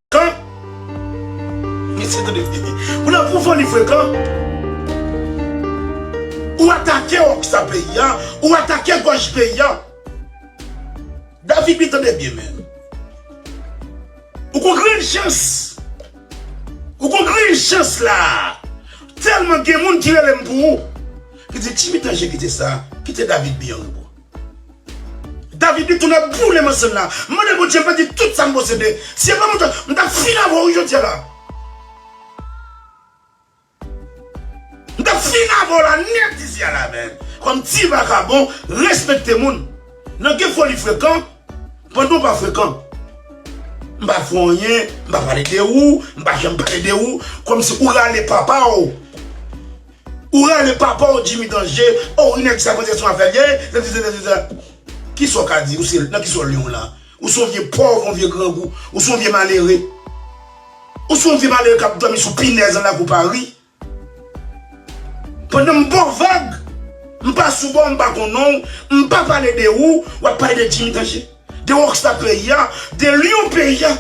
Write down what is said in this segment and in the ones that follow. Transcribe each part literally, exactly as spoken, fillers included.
Kan? Mesye, tande. Ou nan pou foli frekan. Ou atake wòksa peyi a. Ou atake gòj peyi a. David, li tande byen, men. Ou gon grenn chans. Ou gon grenn chans la. Tèlman gen moun ki rele m pou ou. Ki di, Jimmy Danje, kite sa. Kite David Bianco. David, li tou nan boule m ansanm la. M mande Bondye, m pèdi tout sa m posede. Si se pa mwen, m t ap fin avè w jodi a la. M t ap fin avè w la nèt isi a la, men. Kòm ti vakabon, respekte moun. Nan gen foli frekan, pandan w pa frekan. M pa fè w anyen, m pa pale de ou, m pa janm pale de ou, kòmsi ou rale papa w. Ou rale papa w Jimmy Danje, o, wi, nèg sa, kòmsi se yon afè l ye, kisa w ka di, ou se, nan kisa w li w la? Ou se yon vye pòv, yon vye grangou, ou se yon vye malere. Ou se yon vye malere k ap dòmi sou pinèz nan lakou Pari. Pandan m ba w vag, m pa sou ba w, m pa konn non w, m pa pale de ou, w ap pale de Jimmy Danje, de wòksta peyi a, de lyon peyi a.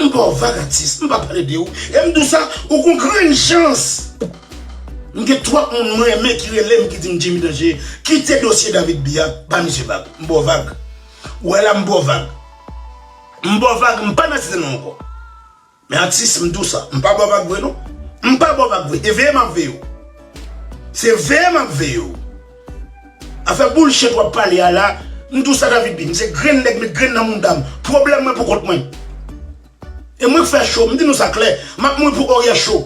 M ba w vag, atis, m pa pale de ou. E m di w sa, ou gon grenn chans. M gen twòp moun mwen renmen ki rele m, ki di m, Jimmy Danje, kite dosye David Bi a, ba misye vag. M ba w vag. Ou wè la, m ba w vag. M ba w vag, m pa nan site non ankò. Men atis, m di w sa, m pa ba w vag vre non. M pa ba w vag vre. E veye m ap veye w. Se veye m ap veye w. Afè bullshit w ap pale a la, m di w sa, David Bi, m se grenn nèg met grenn nan mouda m. Pwoblèm mwen pou kont mwen. E mwen k fè cho, m di nou sa klè, m ap mouri pou Oryè cho.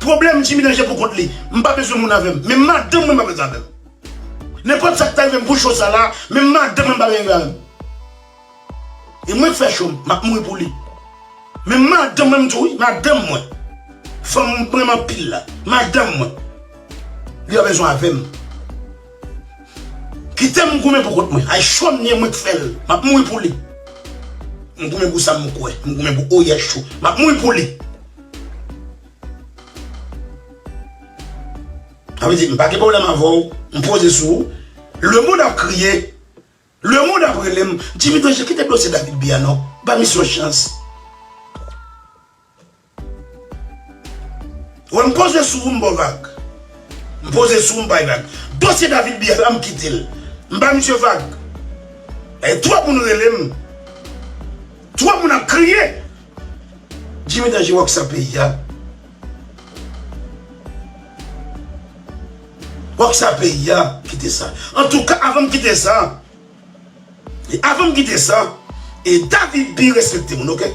Pwoblèm Jimmy Danje pou kont li. M pa bezwen moun avè m. Men madanm mwen pa bezwen avè m. Nenpòt sa k ta rive m pou cho sa la, men madanm mwen pa bezwen avè m. E mwen k fè cho, m ap mouri pou li. Men madanm mwen, m di w wi, madanm mwen. Fanm mwen renmen anpil la. Madanm mwen. Li pa bezwen avè m. Kite m goumen pou kont mwen. Ay cho m ye, mwen k fè l. M ap mouri pou li. M goumen pou sa m kwè. M goumen pou Oryè cho. M ap mouri pou li. Sa vle di, m pa gen pwoblèm avè w. M poze sou ou. Lemonn ap kriye. Lemonn ap rele m, Jimmy Danje, kite dosye David Bi a non. Ba misye yon chans. Wè, m poze sou ou, m ba w vag. M poze sou ou, m bay vag. Dosye David Bi a la, m kite l. M ba misye vag. E twòp moun rele m. Twòp moun ap kriye. Jimmy Danje, wòksa peyi a. Wòksa peyi a, kite sa. Antouka, avan m kite sa, E avan m kite sa, e David Bi respekte moun, oke?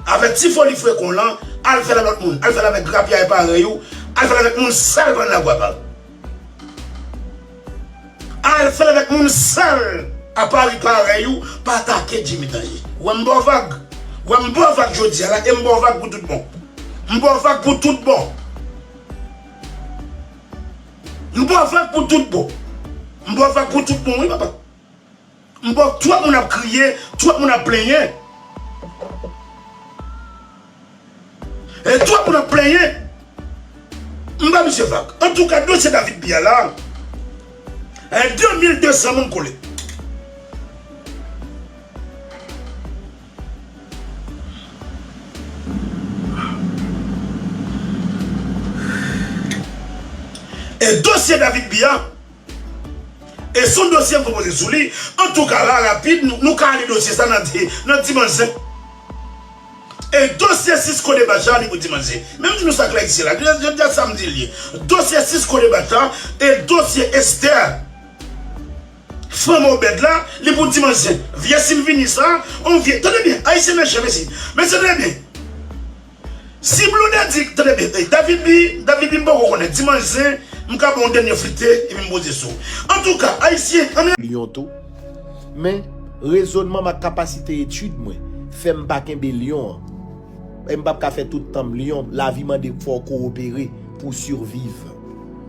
Avèk ti foli frekan w lan, al fè l a lòt moun, al fè l avèk grapyay parèy ou, al fè l avèk moun sal pran lagwa pa ou. Al fè l avèk moun sal a Pari parèy ou, pa atake Jimmy Danje. Wè m ba w vag. Wè m ba w vag jodi a la, e m ba w vag pou tout bon. M ba w vag pou tout bon. M ba w vag pou tout bon. M ba w vag pou tout bon, wi, papa. M ba w, twòp moun ap kriye, twòp moun ap plenyen. E twòp moun ap plenyen. M ba misye vag. Antouka, dosye David Bi a la, e de mil de san moun kole. E dosye David Bi a, e se yon dosye m pwopoze sou li. Antouka, la, rapid, nou, nou ka ale dosye sa nan di-, nan dimanch ven. E dosye Cisco Debacha, li pou dimanch ven. Men m di nou sa klè isi la. Jodi a samdi l ye. Dosye Cisco Debacha e dosye Esther. Fanm Obed la, li pou dimanch ven. Vye Silvini sa, on vye. Tande byen, Ayisyen mechan, mesye. Mesye, tande byen. Si Blondedy, tande byen, eh, David Bi, David Bi m poko konnen. Dimanch ven, m ka ba w yon dènye flite, epi m poze sou ou. Antouka, Ayisyen, ann. Milyon tou. Men, rezònman m ak kapasite etid mwen fè m pa kenbe lyon an. E m p ap ka fè tout tan m lyon. Lavi mande fò w kowopere pou w siviv.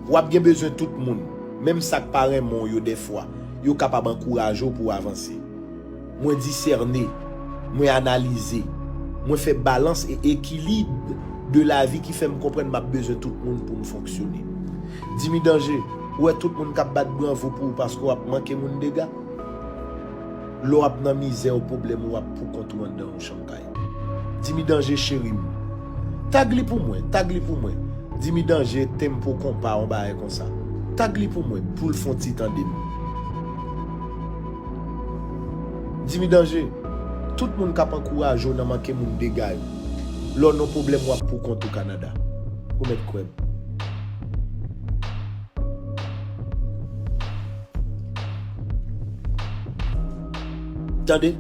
W ap gen bezwen tout moun, menm sa k pa renmen w yo dèfwa, yo kapab ankouraje w pou w avanse. Mwen disène, mwen analize, mwen fè balans e ekilib de lavi ki fè m konprann m ap bezwen tout moun pou m fonksyone. Jimmy Danje, ou wè tout moun k ap bat branvo pou ou paske w ap manke moun dega? Lè w ap nan mizè, yon pwoblèm, w ap poukont ou anndan yon chanm kay. Jimmy Danje, cheri m. Tag li pou mwen, tag li pou mwen. Jimmy Danje, tempo konpa, yon bagay konsa. Tag li pou mwen, pou l fè yon ti tande m. Jimmy Danje, tout moun k ap ankouraje w nan manke moun dega yo. Lè w nan pwoblèm, w ap poukont ou Kanada. Ou mèt kwè m. Tande?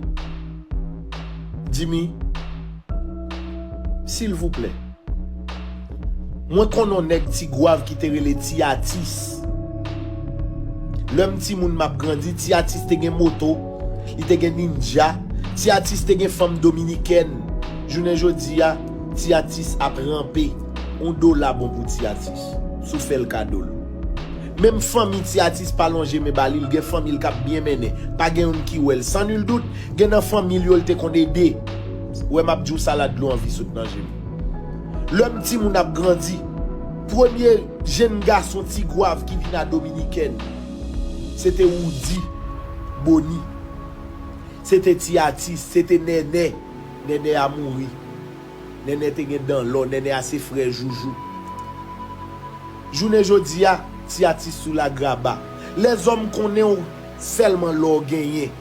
Jimmy, silvouplè. Mwen konnen yon nèg Tigwav ki te rele Ti Atis. Lè m timoun m ap grandi, Ti Atis te gen moto, li te gen Ninja. Ti Atis te gen fanm dominikèn. Jounen jodi a, Ti Atis ap ranpe. Yon dola bon pou Ti Atis. Si w fè l kado l. Menm fanmi Ti Atis pa lonje men ba li, l gen fanmi l k ap byen mennen. Pa gen youn ki wè l. San nil dout, gen nan fanmi l yo l te konn ede. Ou wè m ap di w sa la, dlo anvi sot nan je m. Lè m timoun ap grandi, premye jenn gason Tigwav ki vin a Dominikèn, se te Woody Bony. Se te Ti Atis, se te Nènè. Nènè a mouri. Nènè te gen dan lò, Nènè a se frè Joujou. Jounen jodi a, Ti Atis sou lagraba. Lèzòm konnen w sèlman lè w genyen.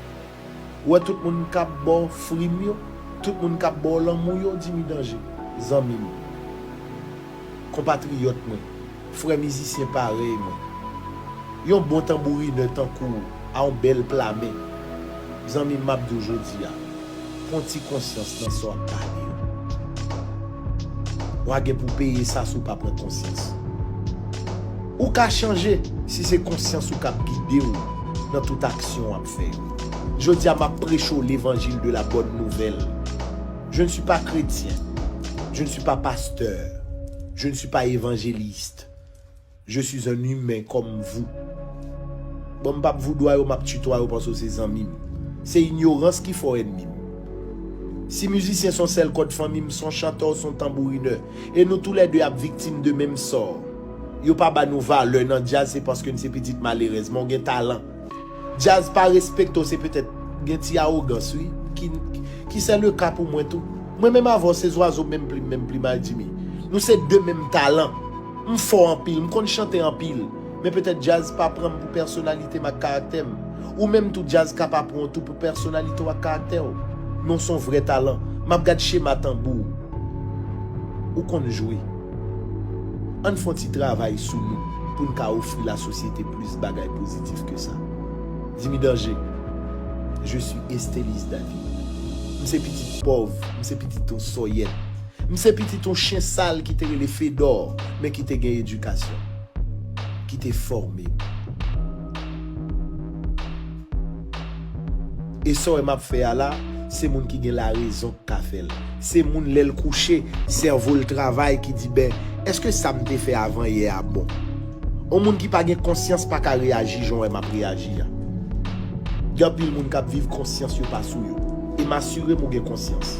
Ou wè tout moun k ap ba w fri m yo, tout moun k ap ba w lanmou yo, Jimmy Danje, zanmi m, konpatriyòt mwen, frè mizisyen parèy mwen, yon bon tanbourinè tankou w a yon bèl pla men. Zanmi m, m ap di w jodi a, pran ti konsyans nan sa w ap pale yo. W a gen pou peye sa si w pa pran konsyans. Ou ka chanje si se konsyans ou k ap gide w nan tout aksyon w ap fè yo. Jodi a, m ap preche w levanjil de la bonne nouvelle. Je ne suis pas chrétien. Je ne suis pas pasteur. Je ne suis pas évangéliste. Je suis un humain comme vous. Bon, m p ap voudwa yo, m ap titwa yo paske w se zanmi m. Se inyorans ki fè w ènmi m. Si mizisyen se yon sèl kòd fanmi m, se yon chantè, se yon tanbourinè. E nou toulède ap viktim de menm sò. Yo pa ba nou valè nan djaz, se paske n se pitit malerèz, men w gen talan. Djaz pa respekte w, se petèt gen ti awogans, wi, ki, ki se le ka pou mwen tou. Mwen menm avè w se zwazo menm plim, menm plimay, Jimmy. Nou se de menm talan. M fò anpil, m konn chante anpil, men petèt djaz pa pran m pou pèsonalite m ak karaktè m. Ou menm tou, djaz ka pa pran w tou pou pèsonalite w ak karaktè w. Men w se yon vrè talan. M ap gad chema tanbou w. Ou konn jwe. Ann fè yon ti travay sou nou pou n ka ofri lasosyete plis bagay pozitif ke sa. Jimmy Danje, je suis Estelise David. M se pitit pòv, m se pitit yon sòyèt. M se pitit yon chen sal ki te rele Fedò, men ki te gen edikasyon, ki te fòme m. E sa w wè m ap fè a la, se moun ki gen larezon k ka fè l. Se moun lè l kouche, sèvo l travay ki di, "Ben, èske sa m te fè avan yè a bon?" Yon moun ki pa gen konsyans pa ka reyaji jan w wè m ap reyaji a. Gen anpil moun k ap viv konsyans yo pa sou yo. E m asire m ou gen konsyans.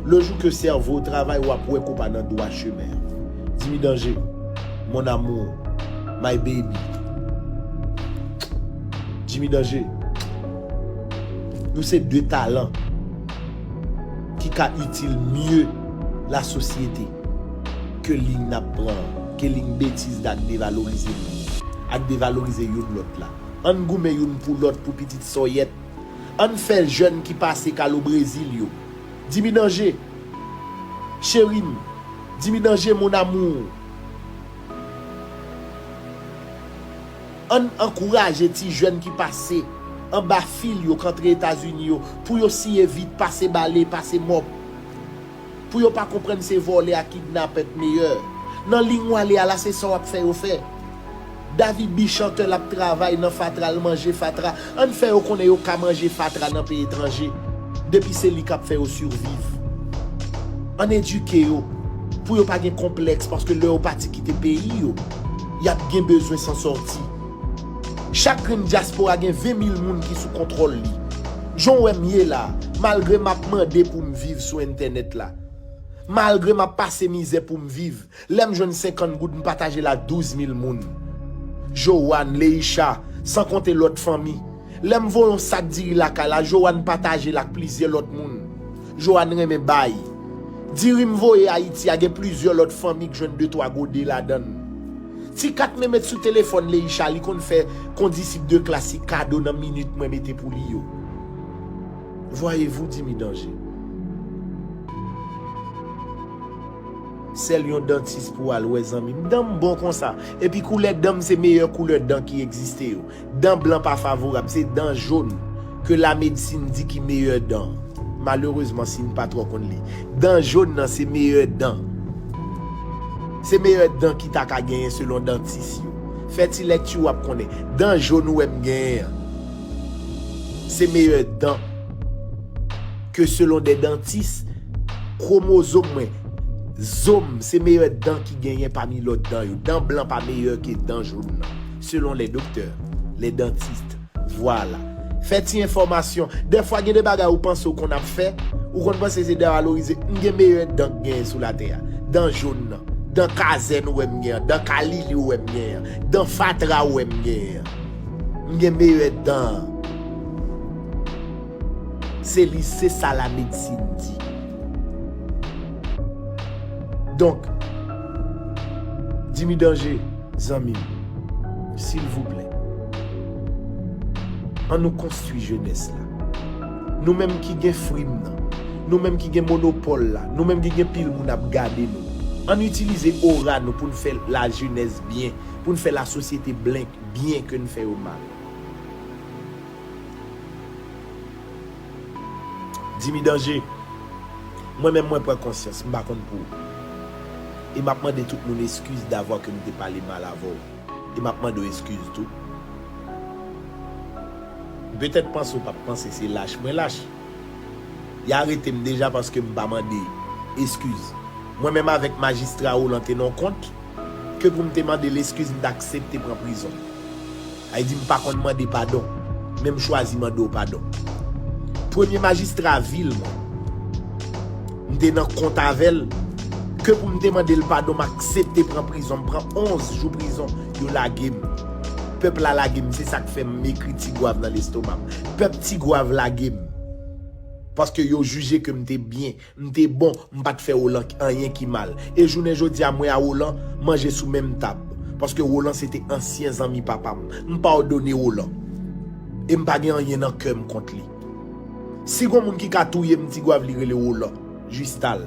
Le jou ke sèvo w travay, w ap wè ke w pa nan dwa chemen an. Jimmy Danje, mon amour, my baby. Jimmy Danje, nou se de talan ki ka itil mye lasosyete ke liy n ap pran an, ke liy betiz la ak devalorize moun, ak devalorize youn lòt la. Ann goumen youn pou lòt pou pitit sòyèt. Ann fè jèn ki pase kalo Brezil yo. Jimmy Danje, cheri m. Jimmy Danje, mon amour. Ann ankouraje ti jèn ki pase anba fil yo k antre Etazini yo pou yo siye vit, pase bale, pase mòp. Pou yo pa konprann se vòlè ak kidnapè k meyè. Nan liy w ale a la, se sa w ap fè yo fè. David B chantè l ap travay nan fatra, l manje fatra. Ann fè yo konnen yo ka manje fatra nan peyi etranje. Depi se li k ap fè yo siviv. Ann edike yo pou yo pa gen konplèks, paske lè yo pati kite peyi yo, y ap gen bezwen san sòti. Chak grenn dyaspora gen ven mil moun ki sou kontwòl li. Jan w wè m ye la, malgre m ap mande pou m viv sou entènèt la, malgre m ap pase mizè pou m viv, lè m jwenn senkant goud, m pataje l a douz mil moun. Joanne, Leisha, san konte lòt fanmi. Lè m voye yon sak diri lakay la, Joanne pataje l ak plizyè lòt moun. Joanne renmen bay. Diri m voye Ayiti a, gen plizyè lòt fanmi k jwenn de twa gode ladan l. Ti kat men met sou telefòn Leisha, li konn fè kondisip de klas li kado nan minit mwen mete pou li yo. Voyez-vous, Jimmy Danger. Sèl yon dantis pou al wè zanmi m. Dan m bon konsa. Epi koulè dan m se meyè koulè dan ki egziste yo. Dan blan pa favorab, se dan jòn ke lamedsin di ki meyè dan. Malerezman, si n pa twò konn li. Dan jòn nan se meyè dan. Se meyè dan ki ta ka genyen selon dantis yo. Fè ti lèkti w ap konnen. Dan jòn ou wè m genyen an. Se meyè dan ke selon de dantis, kwomozòm mwen, zòm, se meyè dan ki genyen pami lòt dan yo. Dan blan pa meyè ke dan jòn nan, selon les docteurs, les dentistes. Vwala. Fè ti enfòmasyon. Dèfwa gen de bagay ou panse ou konn ap fè, ou konn panse se devalorize. M gen meyè dan k genyen sou latè a. Dan jòn nan. Dan kazèn ou wè m genyen an. Dan kalili ou wè m genyen an. Dan fatra ou wè m genyen an. M gen meyè dan an. Se li, se sa lamedsin di. Donk, Jimmy Danger, zanmi m, silvouplè, ann nou konstwi jenès la. Nou menm ki gen frim nan, nou menm ki gen monopòl la, nou menm ki gen pil moun ap gade nou, ann itilize ora nou pou n fè lajenès byen, pou n fè lasosyete byen, byen ke n fè yo mal. Jimmy Danger, mwen menm mwen pran konsyans, m pa konn pou ou. E m ap mande tout moun eskiz davwa ke m te pale mal avè w. E m ap mande w eskiz tou. M petèt panse w p ap panse se lach mwen lach. Y arete m deja paske m pa mande eskiz. Mwen menm avèk majistra Roland te nan kont ke pou m te mande l eskiz, m t aksepte pran prizon. Sa vle di m pa konn mande padon, men m chwazi mande w padon. Premye majistra vil mwen, m te nan kont avè l, ke pou m te mande l padon, m aksepte pran prizon, m pran onz jou prizon, yo lage m. Pèp la lage m, se sa k fè m ekri Tigwav nan lestoma m. Pèp Tigwav lage m. Paske yo jije ke m te byen, m te bon, m pa t fè Roland anyen ki mal. E jounen jodi a, mwen a Roland manje sou menm tab. Paske Roland se te ansyen zanmi papa m. M padone Roland. E m pa gen anyen nan kè m kont li. Si gon moun ki ka touye m, Tigwav, li rele Roland Justal.